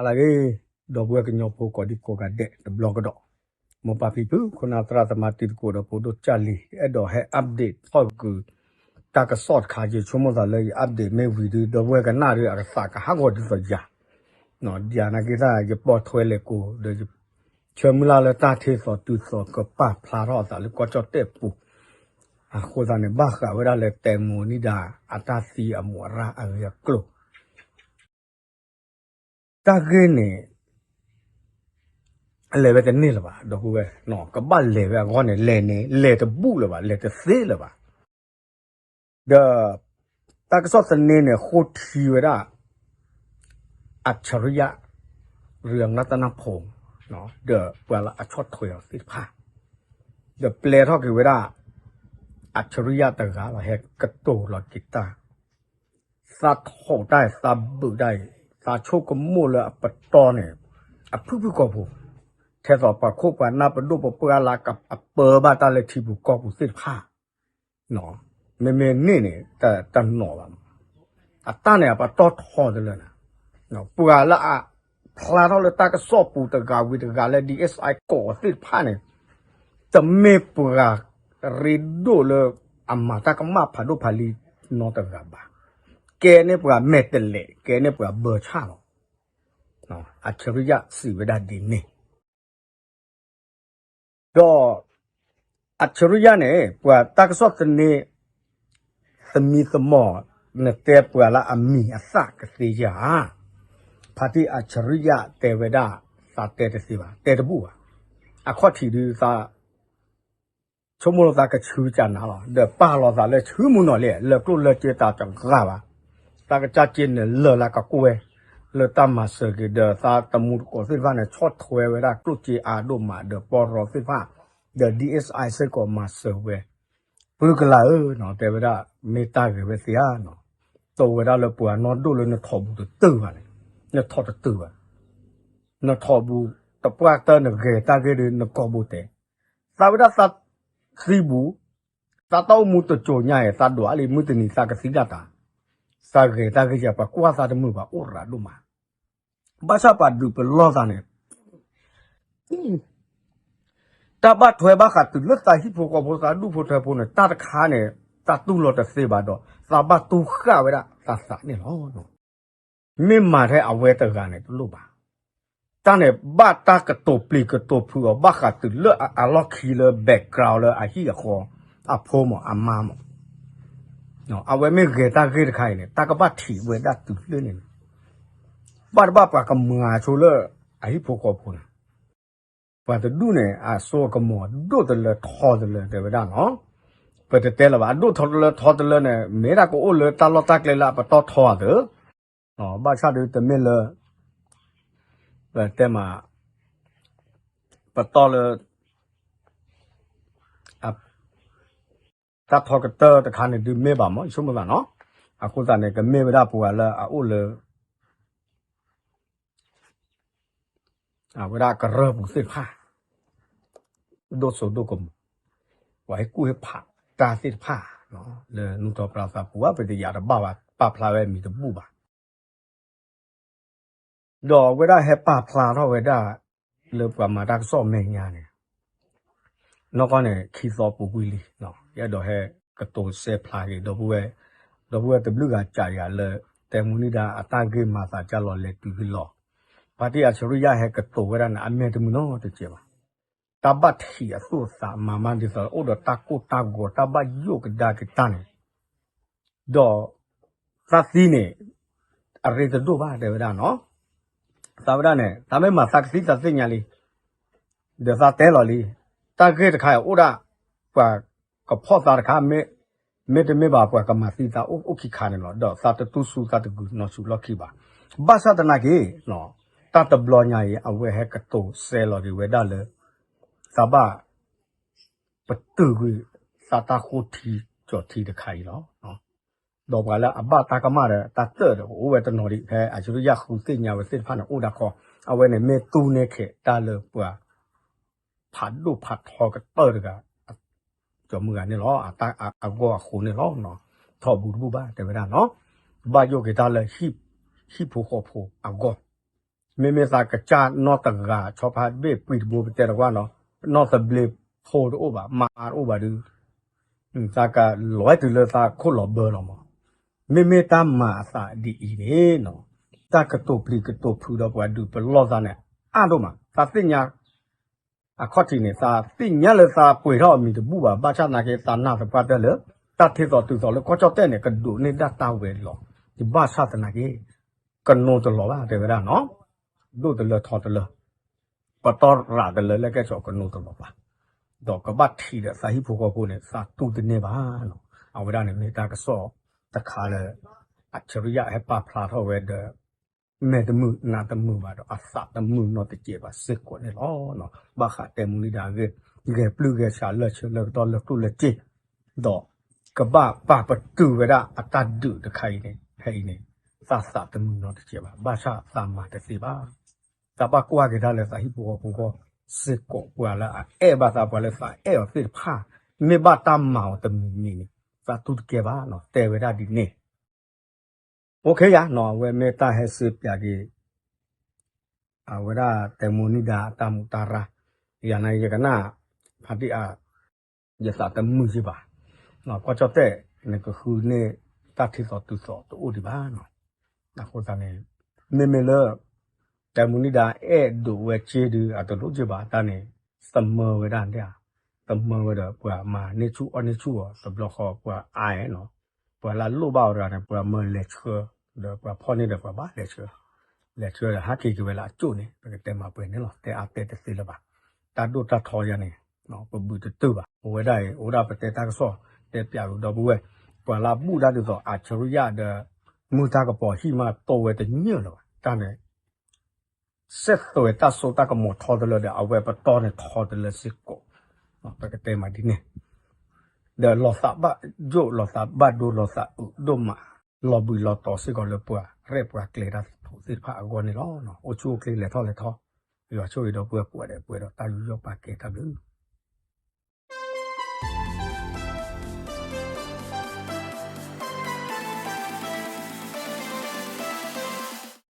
အဂ့ၤ ဒီပုၢ်ဝဲၢ်ကညီဖိကိးဒံကိးဂၤဒဲးတဘျီကဒီး, မိၢ်ပၢ်ဖံဖု ခိၣ်နၢ်သရၣ်သမါတံၤသကိးဒီးဖိဒိၣ်ကၢ်လံၤ အဲၣ်ဒိးဟဲ update ထီၣ်က့ၤ တၢ်ကစီၣ်တခါ ယဆိကမိၣ်သးလၢယ update မ့ၢ်ဝံၤဒီး ဒီပုၢ်ဝဲၢ်ကနၣ်ဒီးအကသးကဟးဂီၤဒ်သိးယၤ, ယၤနာ်က့သး ယပိာ်ထွဲလဲၤကိးဒီး ဆၢမုၢ်လၢ်လၢတၢ်ထ့သိးတုၤသိးကပာ်ဖျါထီၣ်အသးလၢကီၢ်ကၠီၣ်တဲၣ်ပူၤ, အဃိသတးန့ၣ် ဘၣ်ဃးဝဲဒၣ်လၢ တဲမိၤနံၤဒါ အတၢ်သံအမူးအရၣ်အဂ့ၢ်အကျိၤ တၢ်ဂ့ၢ်န့ၣ် လဲၤဝဲတန့ၢ်လၢၤဘၣ် ဒီပုၢ်ဝဲၢ်, ကဘၣ်လဲၤဝဲအဂီၢ်န့ၣ် လဲၤန့ၣ် လဲၤတဘူၣ်လၢၤဘၣ် လဲၤတသ့လၢၤဘၣ်, ဒီး တၢ်ကစီၣ်သန့န့ၣ် ဃိထံဝဲဒၣ် အၣ်ခၠရံယၣ် ရံအနၢ်တနၢ်ဖိ ဒီးပှၤလၢအဆီၣ်ထွဲအီၤသ့ၣ်တဖၣ်, ဒီးပျဲထီၣ်က့ၤဝဲဒၣ် အၣ်ခၠရံယၣ်တဂၤလီၤ ဟဲကတိၤလီၤက့ၤတၢ် သးထီၣ်တၢ်အံၤ သးဘုးတၢ်အံၤ သးဆိကမိၣ်လၢအပတီၢ်န့ၣ် အဖုၣ်ဖုၣ်ကိာ်ပူၤ, ထဲသိးပှၤခိၣ်ပှၤနၢ်ပဒိၣ်ပပှၢ်လၢအပၢဘၣ်တၢ်လၢထံပူၤကီၢ်ပူၤသ့ၣ်တဖၣ်, မ့မ့ၢ်န့ၣ်န့ၣ် တနီၤဘၣ်, အတၢ်န့ၣ်အပတီၢ်ထီတလၢန့ၣ်, ပှၤလၢအဖျါထီၣ်လၢတၢ်ကစီၣ်ပူၤတဂၤဝံၤတဂၤလၢ ဒ်အ့ၣ်စၢၣ် ကိးသ့ၣ်တဖၣ်န့ၣ် တမ့ၢ်ပှၤရ့ဒိၣ်လၢအမၤတၢ်ကမၣ်ဖးဒိၣ်ဖးလံၤနီတဂၤဘၣ်, ကဲန့ၢ်ပှၤမဲာ်တဲးလဲး ကဲန့ၢ်ပှၤဘၢဆၣ်လီၤ, အၣ်ခၠရံယၣ်စံးဝဲဒၣ်ဒ်န့ၣ် ဒီး အၣ်ခၠရံယၣ်န့ၣ် ပှၤတၢ်ကစီၣ်သန့ သမံသမိး နတဲပှၤလၢအမံၤအသၣ်ကသ့ဧါ, ဖါတံၢ်အၣ်ခၠရံယၣ်တဲဝဲဒၣ် သးတဲတသ့ဘၣ် တဲတဘူၣ်ဘၣ်, အခီၣ်ထံးဒုးသး ဆိကမိၣ်လၢသးကဆူကၢ်နၤလီၤ ဒီးပာ်လီၤသးလၢဆူမုၢ်နီၢ်လံ လၢကျိၣ်လၢစ့တၢ်တဂၤဘၣ်, တၢ်ကစၢ်က့န့ၣ်လၢာ်လၢကကွဲၢ် လၢတၢ်မၤစၢၤက့ၤ ဒီးသးတမူတကိးသ့ၣ်တဖၣ်န့ၣ် ဆီၣ်ထွဲဝဲဒၣ်ကျိၣ်စ့အါဒိၣ်မး ဒီးပီရီသ့ၣ်တဖၣ်, ဒီး ဒ်အ့ၣ်စၢၣ် စ့ၢ်ကီးမၤစၢၤဝဲ, ပုၢ်ကလးဧၢ, တဲဝဲဒၣ် မ့ၢ်တၢ်ဂ့ၤဝဲသ့ဧါ, တိၢ်ဝဲဒၣ်လၢပှၤနီၢ်ဒိၣ်လၢနထီၣ်ဘူးတတုာ်ဘၣ်န့ၣ်, နထီၣ်တတုာ်ဘၣ် နထီၣ်ဘူးတပှၢ်တၢၢ်နဂဲၤတၢ်ဂ့ၢ်ဒီးနကိာ်ဘူးတဲ, သးဝဲဒၣ်သးသံဘူး, သးတၢ်အိၣ်မူတစိၤညါအံၤ သးဒိးအါလံမုၢ်တနံၤသးကသံဒၣ်တၢ်, သးဂဲၤတၢ်ဂ့ၢ်ယၤ ပှၤကွၢ်သးတမုာ်ဘၣ်အိၣ်ရၤဒိၣ်မး, ဘၣ်ဆၣ်ပာ်ဒုးပလီၢ်သးန့ၣ် တၢ်ဘၣ်ထွဲဘၣ်ဃးတုၤလၢသးဟံၣ်ဖိဃီဖိသးဒူၣ်ဖိထၢဖိန့ၣ် တၢ်တခါန့ၣ် တၢ်တူၢ်လိာ်တသ့ဘၣ်ဒီး သးဘၣ်တူၢ်ဃာ်ဝဲဒၣ်သးသးန့ၣ်လီၤ. မ့ၢ်မၤထဲအဝဲတဂၤန့ၣ်တလိၣ်ဘၣ်. တၢ်န့ၣ်ဘၣ်တၢ်ကတိၤပျံၤကတိၤဖုးအီၤ ဘၣ်ဃးတုၤလၢအလီၢ်ခံလၢ background လၢအဟံၣ်အဃီ အဖိမးအမါမး အဝဲမ့ၢ်ဂဲၤတၢ်ဂ့ၢ်တခါအံၤန့ၣ် တၢ်ကဘၣ်ထံးဝဲဒၣ်တုၤလၢန့ၣ်န့ၣ် ဘၣ်တဘၣ်ပှၤကမၤဆိလၢအဟံၣ်ဖိဃီဖိန့ၣ် ပှၤတဒူၣ်န့ၣ် အစိအကမီၤဒိၣ်တလၢထီတလၢတဲဝဲဒၣ်နီၤ. ပတတဲလၢၤဘၣ် အဒိၣ်ထီတလၢထီတလၢန့ၣ် မ့ၢ်ဒၣ်ကအိၣ်လၢတၢ်လီၢ်တၢ်ကျဲလၢအပတီၢ်ထီအသး ဘၣ်ဆၣ်ဒုးတမ့ၢ်လၢ ပတဲမး ပတီၢ်လၢ တၢ်ထီကတၢၢ်တခါန့ၣ်ဒုးမ့ၢ်ဘၣ်မး ယဆိကမိၣ်သးနီၤ. အဃိသတးန့ၣ် ကမ့ၢ်ဝဲဒၣ်ပှၤလၢအအိၣ်လၢ အဝဲဒၣ်ကရၢၢ်ပူၤသ့ၣ်တဖၣ် ဒိၣ်စိဒိၣ်ကမီၤ ပှၤဟ့ၣ်ကူၣ်ဟ့ၣ်ဖးတၢ်သ့ၣ်တဖၣ် လၢနူၢ်ထီၣ်ပြၢသးပူၤ ပတယာ်တဘၣ်ဘၣ် ပာ်ဖျါဝဲမံၤတဘူၣ်ဘၣ် ဒီးအဝဲဒၣ်ဟဲပာ်ဖျါထီၣ်ဝဲဒၣ် လၢပှၤမၤတၢ်ကစီၣ်မဲာ်ညါန့ၣ် နီၢ်ကီၢ်န့ၣ် ခံသီပူၤကွံာ်လံ ယအဲၣ်ဒိးဟဲကတိၤစဲဖျါက့ၤ ဒီပုၢ်ဝဲၢ် ဒီပုၢ်ဝဲၢ်တဘျုးဂၤစံးယၤလၢ တဲမူန့ၢ်ဒၣ်အတၢ်ဂ့ၢ်မၤသးကၢ်လီၤလဲၤတုၤလီၤ ဖါတံၢ်အၣ်ဆၣ်ရံယါဟဲကတိၤဝဲဒၣ်န့ၣ် အမဲာ်တမုာ်နီတစဲးဘၣ် တၢ်ဘၣ်ထံးအသူၣ်အသးမၤမးဒ်သိး အိၣ်ဒီးတၢ်ကိၢ်တၢ်ဂီၤ တၢ်ဘၣ်ယိၣ်ကဒါက့ၤတၢ်န့ၣ် ဒီး သးသံန့ၣ် အရ့တဒိၣ်ဘၣ် တဲဝဲဒၣ်နီၤ. သးဝဲဒၣ်န့ၣ် သးမ့ၢ်မၤသးကသံသးသ့ၣ်ညါလံ ဒီးသးတဲလီၤလံ တၢ်ဂ့ၢ်တခါအံၤအိၣ်ဒၣ် ပှၤကဖီၣ်သးတခါ မ့တမ့ၢ်ဘၣ် ပှၤကမၤသံသးအိၣ်ခံခါန့ၣ်လီၤ. ဒီးသးတတူၢ်ဆူၣ်သးတဂုာ်နီၢ်ဆူၣ်လီၢ်ခံဘၣ်. ဘၣ်ဆၣ်သနာ်က့ တၢ်တဘျီညါအံၤ အဝဲဟဲကတိၤစဲလီၤက့ၤဝဲဒၣ်လၢ သးဘၣ် ပတုာ်ကွံာ်သးတၢ်ဃိထံကၠီၣ်ထံတခါအံၤလီၤ. ဒီးပှၤလၢအဘၣ်တၢ်ကမၣ်ဒီး တၢ်တၢၢ်ဒီး အိၣ်ဝဲတနီၤဒံး ဖဲအၣ်ဆၣ်ရံယါဃုသ့ၣ်ညါဝဲသ့ၣ်တဖၣ်န့ၣ် အိၣ်ဒၣ်ခီ အဝဲန့ၣ်မ့ၢ်တူၢ်န့ၢ်ခဲးတၢ်လၢပှၤ ဖးဒိၣ်ဖးထီကတၢၢ်တဂၤ ကၠီမုၢ်ဂၤန့ၣ်လီၤ. အတၢ်အဂီၢ်အဃိန့ၣ်လီၤ. ထီၣ်ဘူးတဘူၣ်ဘၣ် တဲဝဲဒၣ်နီၤ. ဘၣ်ယိၣ်က့ၤတၢ်လၢ ဟံၣ်ဖိဃီဖိအဂီၢ် မ့မ့ၢ်သးကစၢ်နီၢ်တဂၤ ဆီဖါတဘ့ၣ်ပှံၤတဘိ ပတဲတကွၢ်နီၤ, နီၢ်သဘျ့ဖိတအိၣ်ဘၣ် မါတအိၣ်ဘၣ်ဒီး သးကလီၤတုၤလၢသးခိၣ်လီၤဘၢလီၤမး. မ့မ့ၢ်တၢ်မၤအသးဒ်အံၤန့ၣ်နီၤ, တၢ်ကတိၤပျံၤကတိၤဖုးဒီးပှၤဒုးပလီၢ်သးန့ၣ် အါဒိၣ်မး. သးသ့ၣ်ညါ အခီၣ်ထံးန့ၣ် သးသ့ၣ်ညါလၢသးပှ့ၤထီၣ်အမံၤတဘူၣ်ဘၣ်, ဘၣ်ဆၣ်သနာ်က့ သးနာ်သပှၢ်တၢၢ်လၢ တၢ်ထံၣ်သိးတုၤသိးလၢကီၢ်ကၠီၣ်တဲၣ်န့ၣ် ကဒိးန့ၢ်ဒၣ်တၢ်ဝဲၤလီၤ, ဘၣ်ဆၣ်သနာ်က့ ကနိတလီၤဘၣ် တဲဝဲဒၣ်နီၤ, ဒိၣ်တလၢထီတလၢ ပတီၢ်ရးတလၢလၢကဲၣ်ဆိး ကနိတလီၤဘၣ်, ဒီးကဘၣ်ထံးဒီးသးဟံၣ်ဖိဃီဖိန့ၣ် သးတူၢ်တန့ၢ်ဘၣ်နီၤ. အဝဲဒၣ်န့ၣ်မ့ၢ်တၢ်ကစီၣ်တခါလၢ အၡရံယၣ်ဟဲပာ်ဖျါထီၣ်ဝဲဒီး မဲာ်တမုာ်နးတမုာ်ဘၣ်ဒီး အသးတမုာ်နီတစဲးဘၣ်စ့ၢ်ကီးန့ၣ်လီၤ. ဘၣ်ဃးတဲမူလံဒၣ် ဂဲၤပျုၢ်ဂဲၤဆှးလၢဆၢလၢကတီၢ်လၢကျိၣ်လၢစ့, ဒီးကဘၣ်ပာ်ပတုာ်ဝဲဒၣ်အတၢ်ဒုးတခါအံၤန့ၣ် ဖဲအံၤန့ၣ် သးသးတမုာ်နီတစဲးဘၣ်, ဘၣ်ဆၣ်သးမၤတသ့ဘၣ်. သးဘၣ်ကွၢ်က့ၤဒၣ်လၢသးဟံၣ်ဖိဃီဖိဃီစ့ၢ်ကီး ပှၤလၢအအဲၣ်ဘၣ်သး ပှၤလၢသးအဲၣ်အီၤသ့ၣ်တဖၣ် မ့ၢ်ဘၣ်တၢ်မၤအီၤတမံၤမံၤန့ၣ် သးတူၢ်တကဲဘၣ်နီၤ, တဲဝဲဒၣ်ဒ်န့ၣ် အိၣ်ခ့ယါနီၤ. အဝဲမ့ၢ်တၢ်ဟဲစ့ပၠးက့ၤ အဝဲဒၣ်တဲမူလံဒၣ်အတၢ်မူးတၢ်ရၢ်, ယၤန့ၣ်ယကနၣ် ဖါတံၢ်အါ ယသးတမုာ်က့ဘၣ်. ကီၢ်ကၠီၣ်တဲၣ်န့ၣ် ကဃုန့ၢ်တၢ်ထံၣ်သိးတုၤသိးတအိၣ်ဒံးဘၣ်နီၤ. အဃိသတးန့ၣ် မ့မ့ၢ်လၢ တဲမူလံဒၣ်အဲၣ်ဒိးဝဲစ့ဒုး အတလိၣ်က့ဘၣ်တၢ်န့ၣ် သမၢဝဲဒၣ်ဒၣ်, သမၢဝဲဒီးပှၤမၤန့ၢ်ဆူၣ်အီၣ်န့ၢ်ဆူၣ်အီၤ တဘျီဃီပှၤအါနီၤ, ပှၤလၢအလိၣ်ဘၣ်အီၤတဂၤန့ၣ် ပှၤမၢလဲၤဆှၢ, ဒီးပှၤဖီၣ်န့ၢ်ဒီးပှၤဘၣ်လဲၤဆှၢ, လဲၤဆှၢဒီးဟးက့ၤက့ၤဝဲလၢအကၠိၣ်န့ၣ် ပကတဲမၤပှဲၤန့ၣ်လီၤ, တဲအါတဲတသ့လၢၤဘၣ်. တၢ်ဒိၣ်တၢ်ထီယါန့ၣ် ပဘုးတတုာ်ဘၣ်. အဝဲဒၣ်အံၤ အိၣ်ဒၣ်ပတဲတၢ်ကစီၣ် တဲပၠးကဒီပုၢ်ဝဲၢ်, ပှၤလၢအဘူၣ်တၢ်ဒ်သိးအၡရံယၣ်ဒီး မုၢ်တၢ်ကပီၤဟံၣ်မးတိဝဲတညၣ်လၢၤဘၣ်. တၢ်န့ၣ် စဲးသွဲၣ်တၢ်စိတၢ်ကမီၤထီတလၢဒီး အဝဲပတီၢ်န့ၣ်ထီတလၢစ့ၢ်ကီး, ပကတဲမးဒ်န့ၣ်, ဒီးလီၤသးဘၣ်ယိၣ် လီၤသးဘၣ်ဒိ လီၤသးအုးဒိၣ်မး, လီၤဘှံးလီၤတီၤစ့ၢ်ကီးလၢပှၤရဲၣ်ပှၤကျဲၤတၢ်ဖိသ့ၣ်တဖၣ်အဂီၢ်န့ၣ်လီၤ. အိၣ်ဆူၣ်အိၣ်ချ့လဲၤထီၣ်လဲၤထီ, ယွၤဆိၣ်ဂ့ၤဒီပုၢ်ဝဲၢ်ကိးဂၤဒဲး ပှဲၤဒီးတၢ်ယူးယီၣ်ပာ်ကဲတၢ်ဘျုး